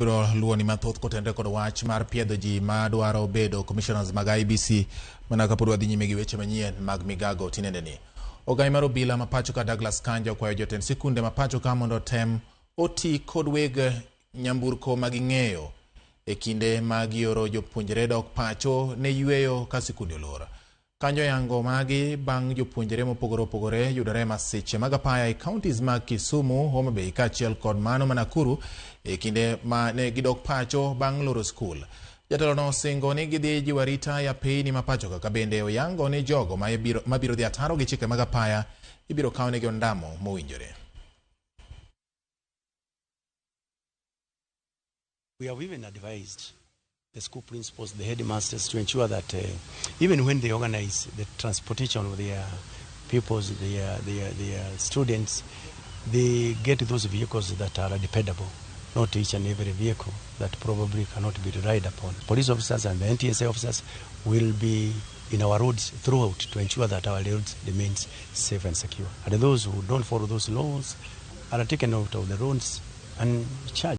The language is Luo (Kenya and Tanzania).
Biro luwoni mathoth kotenore kod wach mar piedho ji madwaro bedo commissioners mag IEBC mana kapod wadhi nyime gi weche manyien mag migago tinendeni. Ogai mar obila ma pacho ka Douglas Kanja okwayo jotend sikunde ma pacho ka mondo otem oti kod weg nyamburko ma ging'eyo e kinde ma gioro jopuonjre dok pacho ne yweyo ka sikunde olor. Kanjo yango magi bang' jopuonjre mopogore opogore yudore e masiche mag apaya e counties mag Kisumu, Homa Bay kaachiel kod mano ma Nakuru e kinde ma ne gidok pacho bang' loro skul. Jatelo no osingo ni gidhi jiwo arita e apeyni ma pacho ka bende oyango ni jogo mabiro dhi ataro gi chike mag apaya ibiro kawnegi ondamo mowinjore. We have even advised the school principals, the headmasters, to ensure that even when they organize the transportation of their pupils, their students, they get those vehicles that are dependable, not each and every vehicle that probably cannot be relied upon. Police officers and the NTSA officers will be in our roads throughout to ensure that our roads remains safe and secure. And those who don't follow those laws are taken out of the roads and charged.